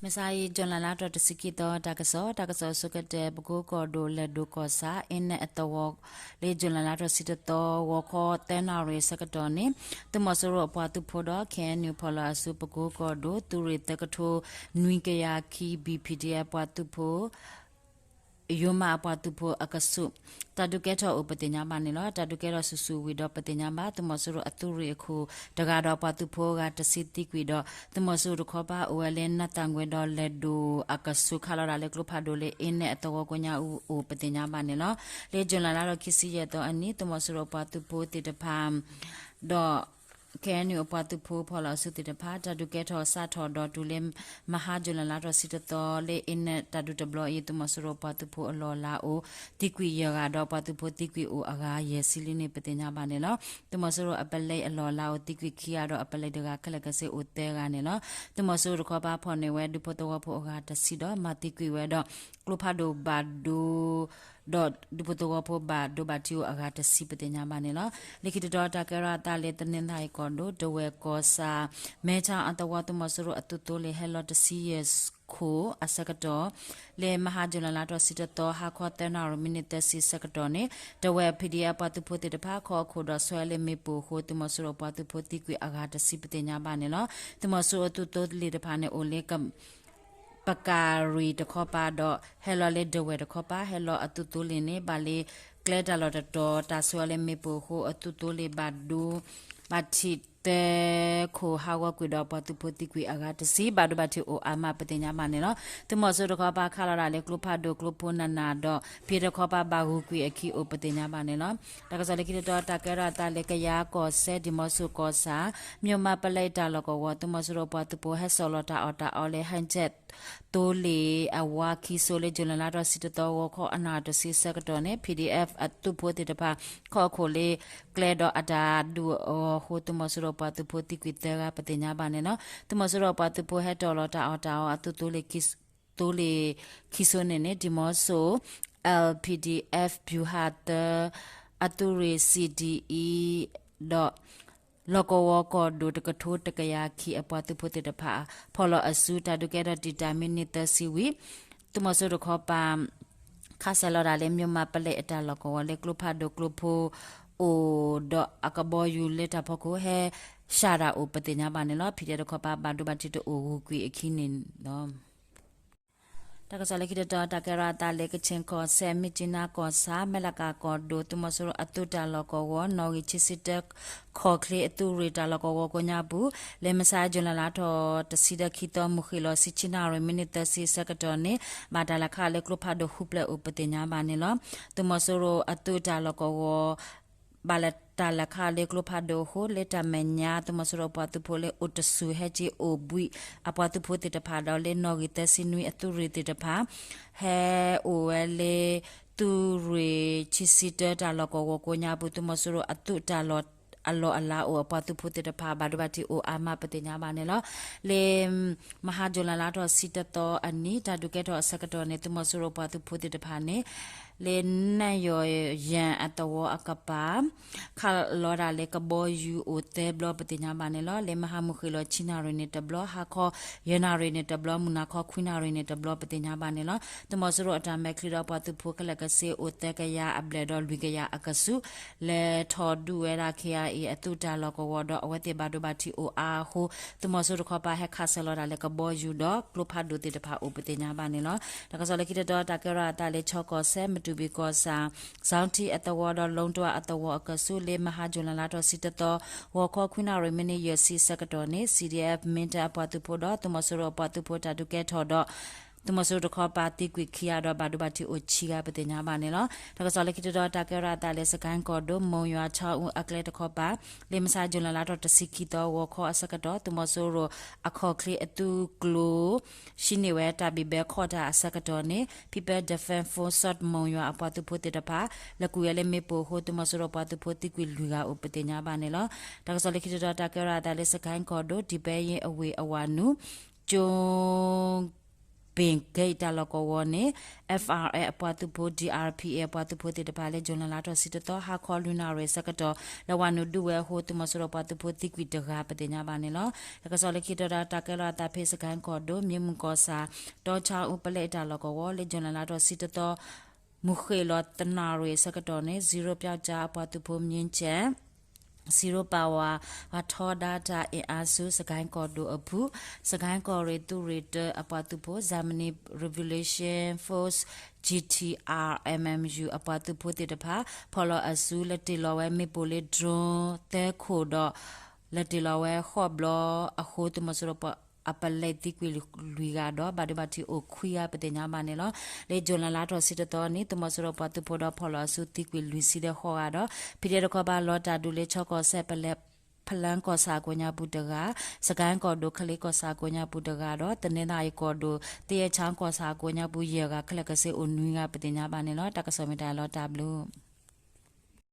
မုၢ်ဆါအံၤ June လါလါထီၣ်တဆံခံသီ တၢ်ကစီၣ်, တၢ်ကစီၣ်အဆိကတၢၢ် ပကိကီၢ်ဒိၣ် လဲၤဒိၣ်ကီၢ်ဆၣ် အ့နဲၣ်အသဝီ လၢ June လါလါထီၣ်တဆံတသီ ဂီၤခီသၢနၣ်ရံၣ်အဆၢကတီၢ်န့ၣ် သုးမီၤစိရိၤအပှၤသုးဖိဒီး KNU ဖီၣ်လီၤအစု ပကိကီၢ်ဒိၣ် သုးရ့ၣ်သၢကထိ နွံကယၤခံ ဘံၣ် ဖံၣ်ဒံၣ်အပှၤသုးဖိ ယိၤမးအပှၤသုးဖိအကဆူး တၢ်ဒုးကဲထီၣ်အိၣ်ပသ့ၣ်ညါဘၣ်န့ၣ်လီၤ. တၢ်ဒုးကဲထီၣ်ဆူၣ်ဆူၣ်ဝံၤဒီးပသ့ၣ်ညါဘၣ် သုးမီၤစိရိၤအသုးရ့ၣ်အခိၣ်တဂၤဒီးပှၤသုးဖိအဂၤတဆံသံကွံာ်ဒီး သုးမီၤစိရိၤတခီပၤအိၣ်ဝဲလၢနးသၣ်ငွဲဒီးလဲၤဒိၣ်အကဆူးခးလီၤဒၣ်လၢကျိဖးဒိၣ်လၢအ့နဲၣ်အသဝီကိးညါအူအိၣ်ပသ့ၣ်ညါဘၣ်န့ၣ်လီၤ. လၢ June လါလါထီၣ်ခံဆံယဲၢ်သီအနံၤ သုးမီၤစိရိၤပှၤသုးဖိသ့ၣ်တဖၣ် ဒီး KNU အပှၤသုးဖိဖီၣ်လီၤအစုသ့ၣ်တဖၣ် တၢ်ဒုးကဲထီၣ်စးထီၣ်ဒီးတုၤလၢ မဟါ June လါလါထီၣ်တဆံတသီ လၢအ့နဲၣ်တၢ်ဒုးတဘျီအံၤ သုးမီၤစိရိၤပှၤသုးဖိအလီၢ်အလၤအိၣ် သံကွံာ်ယဲၢ်ဂၤဒီးပှၤသုးဖိသံကွံာ်အိၣ်အဂၤယဲၢ်ဆံလံန့ၣ် ပသ့ၣ်ညါဘၣ်န့ၣ်လီၤ. သုးမီၤစိရိၤအပလဲအလီၢ်အလၤအိၣ်သံကွံာ်ခံဂၤဒီးအပလဲတဂၤခဲလၢာ်ခဲဆ့အိၣ်သၢဂၤန့ၣ်လီၤ. သုးမီၤစိရိၤတခီပၤဖီၣ်န့ၢ်ဝဲဒူဖိသဝီဖိအဂၤတဆံဒီး မၤသံကွံာ်ဝဲဒီး ကျိဖးဒိၣ်ဘၣ်ဒိ ဒီးဒူဖိသဝီဖိဘၣ်ဒိဘၣ်ထံးအိၣ်အဂၤတဆံပသ့ၣ်ညါဘၣ်န့ၣ်လီၤ. လၢခံတတီၤတၢ်ကဲထီၣ်အသးလၢတနီသရံၣ်ကီၢ်ဒိၣ် ဒဝဲၢ်ကီၢ်ဆၣ် မဲထီၣ်အသဝီ သုးမီၤစိရိၤအသုးသိလ့ၣ်ဟဲလီၤတဆံယဲၢ်ခိၣ်အဆၢကတီၢ် လၢမဟါ June လါလါထီၣ်တဆံတသီ ဟါခီသၢနၣ်ရံၣ်မံးနံးသၢဆံဆၢကတီၢ်န့ၣ် ဒဝဲၢ် PDF အပှၤသုးဖိသ့ၣ်တဖၣ် ခီအခိၣ်ဒီးဆွဲလၢမ့ၣ်ပိၢ်အဃိ သုးမီၤစိရိၤပှၤသုးဖိသံကွံာ်အဂၤတဆံပသ့ၣ်ညါဘၣ်န့ၣ်လီၤ. သုးမီၤစိရိၤအသုးသိလ့ၣ်တဖၣ်န့ၣ်အိၣ်လၢ ပကၣ်ရံၣ်တခီပၤဒီး ဟဲလီၤလၢဒဝဲၢ်တခီပၤ ဟဲလီၤအသုးသိလ့ၣ်န့ၣ် ဘၣ်လၢကျဲတၢ်လီၢ်တတီၤ တၢ်ဆွဲလၢမ့ၣ်ပိၢ်အဃိ အသုးသိလ့ၣ်ဘၣ်ဒိ ဘၣ်ထံးသၢခိၣ်ဟးဂီၤကွံာ်ဒီးပှၤသုးဖိသံကွံာ်အဂၤတဆံ ဘၣ်ဒိဘၣ်ထံးအိၣ်အါမးပသ့ၣ်ညါဘၣ်န့ၣ်လီၤ. သုးမီၤစိရိၤတခီပၤခးလီၤဒၣ်လၢကျိဖးဒိၣ်ကျိဖိနးနးဒီး ဖံးတခီပၤဘၣ်ဂုာ်ကွံာ်အခံအိၣ်ပသ့ၣ်ညါဘၣ်န့ၣ်လီၤ. တၢ်ကစီၣ်လၢခံတတီၤတၢ်ကဲထီၣ်အသးလၢကယၤကီၢ်စဲၣ် ဒံၣ်မီဆိၣ်ကီၢ်ဆၣ် မၠိၣ်မးပလဲတၢ်လီၢ်ကဝီၤ သုးမီၤစိရိၤပှၤသုးဖိဟဲစိာ်လီၤတၢ်အီၣ်တၢ်အီလၢ ဟဲကၠဲၣ်သိလ့ၣ်အဝါခံစိလၢ June လါလါထီၣ်တဆံတသီ ဂီၤခီအနၣ်ရံၣ်တဆံဆၢကတီၢ်န့ၣ် PDF အသုးဖိသ့ၣ်တဖၣ် ခီအခိၣ်လၢကျဲဒီးအတၢ်ဒုးအီၤအဃိ သုးမီၤစိရိၤပှၤသုးဖိသံကွံာ်သၢဂၤပသ့ၣ်ညါဘၣ်န့ၣ်လီၤ. သုးမီၤစိရိၤပှၤသုးဖိဟဲစိာ်လီၤတၢ်အီၣ်တၢ်အီအသုးသိလ့ၣ် သိလ့ၣ်ခံစိန့ၣ်န့ၣ် ဒံၣ်မီဆိၣ် LPDF ဗျူဟာသၢ အသုးရ့ၣ် CDE ဒီး လီၢ်ကဝီၤကီၢ်ဒိၣ်တကထိတကယၤခံအပှၤသုးဖိသ့ၣ်တဖၣ် ဖီၣ်လီၤအစု တၢ်ဒုးကဲထီၣ်တံာ်တာ်မံးနံးသၢဆံဝံၤ သုးမီၤစိရိၤတခီပၤ ခးစဲၤလီၤဒၣ်လၢ မၠိၣ်မးပလဲအတၢ်လီၢ်ကဝီၤလၢကျိဖးဒိၣ်ကျိဖိအိၣ်ဒီး အကဘီယူၤလၢတၢ်ဖီခိၣ်ဟဲ ရှၤတၢ်အိၣ်ပသ့ၣ်ညါဘၣ်န့ၣ်လီၤ. PDF တခီပၤဘၣ်ဒိဘၣ်ထံးတအိၣ်ဂုာ်ကွံာ်အခံန့ၣ်လီၤ. တၢ်ကစီၣ်လၢခံတတီၤ တၢ်ကဲထီၣ်အသးလၢ ကခ့ၣ်ကီၢ်စဲၣ် မြစ်ကြီးနားကီၢ်ဆၣ် မဲလကၤကီၢ်ဒိၣ် သုးမီၤစိရိၤအသုးတၢ်လီၢ်ကဝီၤ နီၣ်ဂံၢ်ခံဆံတၢ ခီၣ်ချ့အသုးရ့ၣ်တၢ်လီၢ်ကဝီၤကိးညါပူၤ လၢမုၢ်ဆါ June လါလါထီၣ်တဆံဒီးခံသီ မုၢ်ဃ့ၢ်လီၤဆံဆံနၣ်ရံၣ်မံးနံးသၢဆံဆၢကတီၢ်န့ၣ် ဘၣ်တၢ်လဲၤခးလၢကျိဖးဒိၣ်ဃုဖျၢၣ်အိၣ်ပသ့ၣ်ညါဘၣ်န့ၣ်လီၤ. သုးမီၤစိရိၤအသုးတၢ်လီၢ်ကဝီၤ ဘၣ်တၢ်လဲၤခးလၢကျိဖးဒိၣ်အဃိ လၢတၢ်မဲာ်ညါ သုးမီၤစိရိၤအပှၤသုးဖိလၢအိၣ်တဆူၣ်ဟဲက့ၤအိၣ်ဘှံးအပှၤသုးဖိသ့ၣ်တဖၣ်ဒီး လၢနီၣ်ဂံၢ်သၢဆံနွံအသုးရ့ၣ်သ့ၣ်တဖၣ် ဟဲအိၣ်ဝဲလၢ သုးရ့ၣ်ခံဆံတၢတၢ်လီၢ်ကဝီၤကိးညါပူၤ သုးမီၤစိရိၤအသုးတၢ်လီၢ် အလီၢ်အလၤအိၣ်အပှၤသုးဖိသ့ၣ်တဖၣ် ဘၣ်ဒိဘၣ်ထံးအိၣ်အါမးပသ့ၣ်ညါဘၣ်န့ၣ်လီၤ. လၢ မဟါ June လါလါထီၣ်တဆံတသီအနံၤ တၢ်ဒုးကဲထီၣ်အဆၢကတီၢ်န့ၣ် သုးမီၤစိရိၤပှၤသုးဖိသ့ၣ်တဖၣ်န့ၣ် လၢနၣ်ယီၣ်ယၣ်အသဝီအကပၤ ခးလီၤဒၣ်လၢကဘီယူၤအိၣ်သၢဘျီပသ့ၣ်ညါဘၣ်န့ၣ်လီၤ. လၢမဟါမုၢ်ဃ့ၢ်လီၤဆံနၣ်ရံၣ်န့ၣ်တဘျီ ဟါခီယဲၢ်နၣ်ရံၣ်န့ၣ်တဘျီ မုၢ်နၤခီခွံနၣ်ရံၣ်န့ၣ်တဘျီပသ့ၣ်ညါဘၣ်န့ၣ်လီၤ. သုးမီၤစိရိၤအတၢ်မဲာ်ချံဒီးပှၤသုးဖိခဲလၢာ်ခဲဆ့အိၣ်သၢကယၤအဘျဲၣ်ဒီးလွံၢ်ကယၤအကဆူး လဲၤထီၣ်ဒုးဝဲဒၣ် KIA အသုးတၢ်လီၢ်ကဝီၤဒီးအဝဲသ့ၣ်ဘၣ်ဒိဘၣ်ထံးအိၣ်အါအဃိ သုးမီၤစိရိၤတခီပၤဟဲခးစဲၤလီၤဒၣ်လၢကဘီယူၤဒီး ကျိဖးဒိၣ်သ့ၣ်တဖၣ်အိၣ်ပသ့ၣ်ညါဘၣ်န့ၣ်လီၤ. တၢ်ကစီၣ်လၢခံတတီၤ တၢ်ကဲထီၣ်အသးလၢ ခၠ့ၣ်ကီၢ်စဲၣ် မတူၢ်ဘံၣ်ကီၢ်ဆၣ် စီၤထံအသဝီဒီး လိတၢ်အသဝီအကဆူး လၢမဟါ June လါလါထီၣ်တဆံတသီ ဂီၤခီခွံနၣ်ရံၣ်မံးနံးယဲၢ်ဆံဆၢကတီၢ်န့ၣ် CDF မ့ၢ်တၢ်အပှၤသုးဖိဒီး သုးမီၤစိရိၤအပှၤသုးဖိတၢ်ဒုးကဲထီၣ်ဒီး သုးမီၤစိရိၤတခီပၤသံကွံာ်ခံဂၤဒီးဘၣ်ဒိဘၣ်ထံးအိၣ်ဆံဂၤပသ့ၣ်ညါဘၣ်န့ၣ်လီၤ. တၢ်ကစီၣ်လၢခံတတီၤ တၢ်ကဲထီၣ်အသးလၢ စကဲၣ်ကီၢ်ဒိၣ် မိၢ်ယွၤဆီအူအကျဲတခီပၤ လၢမုၢ်ဆါ June လါလါထီၣ်တဆံခံသီ ဂီၤခီအဆၢကတီၢ် သုးမီၤစိရိၤအခီၣ်ချ့အသုးကျိၤ ဟံးန့ၢ်ဝဲတၢ်ဘံၣ်ဘဲခီၣ်တၢ်အဆၢကတီၢ်န့ၣ် People Defense Force မိၢ်ယွၤအပှၤသုးဖိသ့ၣ်တဖၣ် လဲၤကွံာ်ဝဲလၢမ့ၣ်ပိၢ်အဃိ သုးမီၤစိရိၤပှၤသုးဖိသံကွံာ်လွံၢ်ဂၤအိၣ်ပသ့ၣ်ညါဘၣ်န့ၣ်လီၤ. တၢ်ကစီၣ်လၢခံတတီၤ တၢ်ကဲထီၣ်အသးလၢ စကဲၣ်ကီၢ်ဒိၣ် ဒံၣ်ပဲယ့အဝ့ၢ်အဝၤနုာ် ကၠိ ဘ့ၣ်က့ၣ် တၢ်လီၢ်ကဝီၤန့ၣ် F R A အပှၤသုးဖိ D R P A အပှၤသုးဖိသ့ၣ်တဖၣ်လၢ June လါထီၣ်ဆံတသီ ဟါခီလွံၢ်နၣ်ရံၣ်ဆၢကတီၢ် လဲၤဝၤနုာ်ဒုးဝဲအဃိ သုးမီၤစိရိၤပှၤသုးဖိသံကွံာ်တဂၤပသ့ၣ်ညါဘၣ်န့ၣ်လီၤ. တၢ်ကစီၣ်လၢခံတီၤဒၣ် တၢ်ကဲထီၣ်အသးဖဲ စကဲၣ်ကီၢ်ဒိၣ် မ့ၢ်မုၢ်ကီၢ်ဆၣ် တီဆါအူပလဲအတၢ်လီၢ်ကဝီၤလၢ June လါထီၣ်ဆံတသီ မုၢ်ဃ့ၢ်လီၤတနၣ်ရံၣ်ဆၢကတီၢ်န့ၣ် Zero ပျောက်ကျားအပှၤသုးဖိ မြင်းခြံ Zero Power ပှၤထီဒါတၢ်အင်အားစု စကဲၣ်ကီၢ်ဒိၣ်အပူၤ စကဲၣ်ကီၢ်ရ့ၣ်သုးရ့ၣ်တၢ အပှၤသုးဖိ Zamani Revolution Force G T R M M U အပှၤသုးဖိသ့ၣ်တဖၣ် ဖီၣ်လီၤအစု လဲၤတ့ၢ်လီၤဝဲမ့ၣ်ပိၢ်လၢ drone သၢခိၣ်ဒီး လဲၤတ့ၢ်လီၤဝဲဃိးဘျီအဃိ သုးမီၤစိရိၤပှၤအပလဲသံကွံာ်လွံၢ်ဂၤဒီး ဘၣ်ဒိဘၣ်ထံးအိၣ်ခွံဂၤပသ့ၣ်ညါဘၣ်န့ၣ်လီၤ. လၢ June လါထီၣ်ဆံတသီန့ၣ် သုးမီၤစိရိၤပှၤသုးဖိဒီးဖီၣ်လီၤအစုသံကွံာ်လွံၢ်ဆံဒီးဃိးဂၤဒီး ဖံးဒဲးတခီဘၣ်လီၤတၢ်ဒုးလၢ ခၠီကီၢ်စဲၣ် ပလဲ ဖလၢကီၢ်ဆၣ်အကိးညါပူၤတဂၤ, စကဲၣ်ကီၢ်ဒိၣ် ကလ့ကီၢ်ဆၣ်အကိးညါပူၤတဂၤဒီး တနီသရံၣ်ကီၢ်ဒိၣ် သရဲချောင်းကီၢ်ဆၣ်အကိးညါပူၤယဲၢ်ဂၤ ခဲလၢာ်ခဲဆ့အိၣ်နွံဂၤပသ့ၣ်ညါဘၣ်န့ၣ်လီၤ. တၢ်ကစီၣ်မ့ၢ်တၢ်လီၤတၢ်ဘျုး